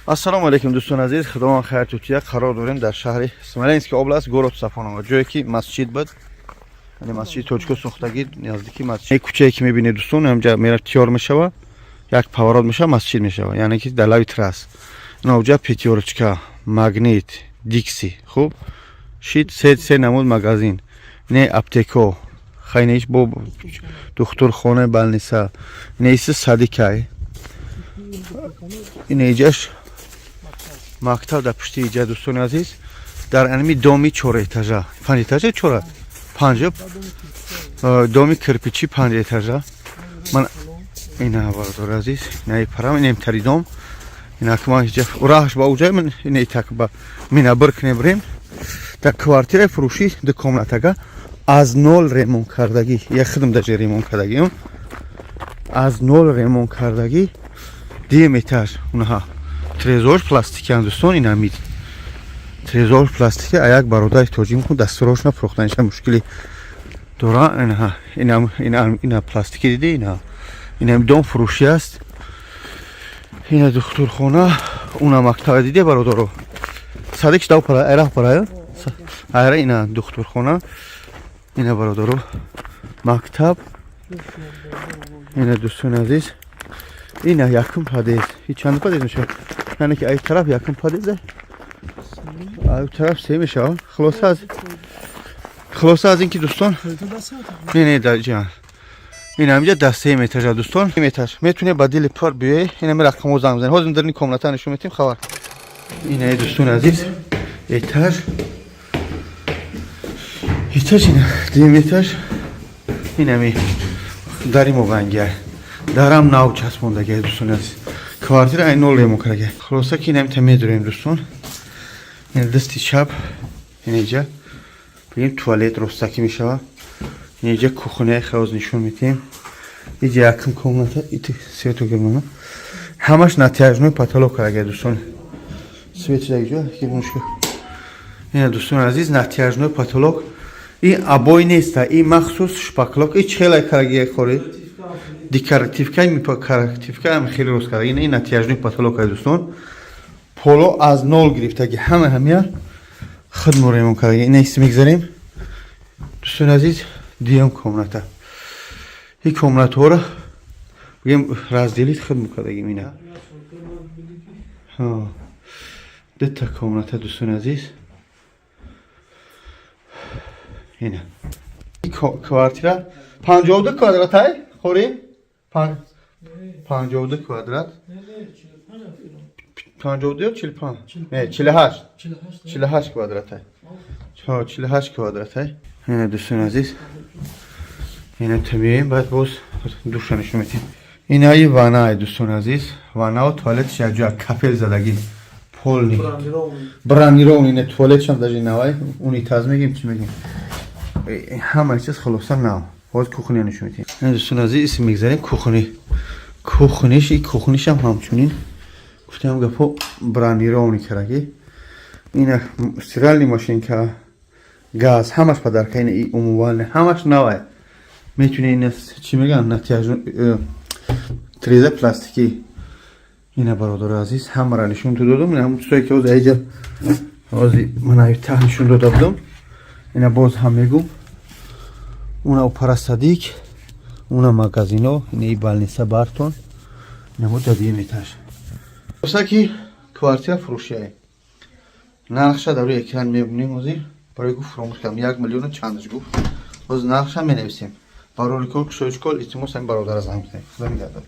Ассалому алейкум, дӯстони азиз. Худованд хайр тутия. Қарор дорем дар шаҳри Смоленский область, город Сафоново, ҷое ки масҷид буд, яъне масҷиди тоҷико сохтагӣ. Наздики масҷид, кӯчае ки мебинед, дӯстон, ҳамҷа мера, тиёр мешава, як поворот мешава, масҷид мешава, яъне ки дар лави трасс. Иноҷа Пятёрочка, Магнит, Дикси, хуб шид, се намуд магазин, не аптеко, хайнеиш бо духтурхона, больница, неиси садикай, инеҷаш мактаб дар пушти иҷа. Дӯстони азиз, дар анами доми чорэтажа, панҷэтажа, чора, панҷ, доми кирпичи панҷэтажа. Ман ина, бародари азиз, инаи парам, инемтари дом, инак ман иҷа раҳш ба уҷа, ман инаи так ба мина бир кунем, бирем. Дар квартираи фурӯшӣ, ду комнатага, аз нол ремонт кардагӣ, як хидм даже ремонт кардагиам, аз нол ремонт кардагӣ, дуюм этаж. Унаҳа трезорш пластикиан, дӯстон, инамид трезор пластики. А як бародари тоҷик дастурошна фурӯхтаниша мушкили дора. Инаҳа, ина пластики диди, ина инам дом фурӯшӣ аст. Ина духтурхона, уна мактаба диде, бародаро, садик дав пара айра пара айра. Ина духтурхона, ина, бародаро, мактаб. Ина, дӯстони азиз, ина якум подъезд. И чанд подъезд мешавад? Яъне ки ай тараф якум подъезде, ай тараф се мешавад. Хулоса аз ин ки, дӯстон, не, не, дар ҷа ин ҳамиҷа дар сеюм этажа, дӯстон, этаж метунед ба дили пур биёе. Инами рақамҳо занг бизанед. Ҳозир дар ин комната нишон метем хабар. Инаи, дӯстони азиз, этаж, ина дуюм этаж. Инами дари мовангия, дарам нав часпондагия, дӯстони азиз. Квартира ай нол ремонт кардаги. Хулоса ки инамита медурем, дӯстон. Ин дасти чап, инҷа бигем туалет ростакӣ мешава. Инҷа кухняи хавз нишон медиҳем. Иҷа якум комната, ити свету гирмана, ҳамаш натяжной потолок кардаги, дӯстон. Свет иҷа гирмушка. Ина, дӯстони азиз, натяжной потолок. Ин обои неста, ин махсус шпаклёвка. И чхела кардаги хори декоративка, декоративка хеле рост карда. Ин натяжной потолок, дӯстон, поло аз нол гирифтаги, ҳама ҳамия худмо ремонт кардаги. Ина ис мегзарем, дӯстони азиз, дуюм комната. Ин комнатаҳоро бигем разделить худмо кардагим. Ина дута комната, дӯстони азиз. Ина квартира 52 квадратай хори, 52 квадрат, 52 ё 45, не, 48, 48 квадратай, 48 квадратай. Ина, дӯстони азиз, ина тамием, баъд боз душа нишон медиҳем. Инаи ваннай, дӯстони азиз, ваннау туалетш якҷоя, кафел задагӣ, полный бронированный. Ина туалетшам даже навай, унитаз мегем, чӣ мегем, ҳама чиз хулоса нав. Ҳозир кухня нишон медиҳем. Ина, дӯстони азиз, исм мегзарем кухни. Кухниш, и кухнишам ҳамчунин, гуфтам гапо, бронированный карагӣ. Ина стиральный машинка, газ, ҳамаш подарка. Ина умывальный, ҳамаш навай. Метуни ина чӣ мегӯянд, натяжной треза пластикӣ. Ина, бародари азиз, ҳамаро нишон додам. Ина ҳамн чизое ки ҳозир аиҷа ҳозир ман таҳ нишон дода будам, ина боз ҳам мегум. Уна опара садик, уна магазино, ина и больница бартон, ина мо дар дуюм этаж. Ки квартира фурӯшияе, нархша дар рӯи экран мебинем. Ҳозир барои гуфт, фуромӯш кардам, 1 миллиону чандаш гуфт. Ҳозир нархша менависем. Барои кор кушоишкор, илтимос, ҳамин бародара занг бизанед. Худо нигаҳдор.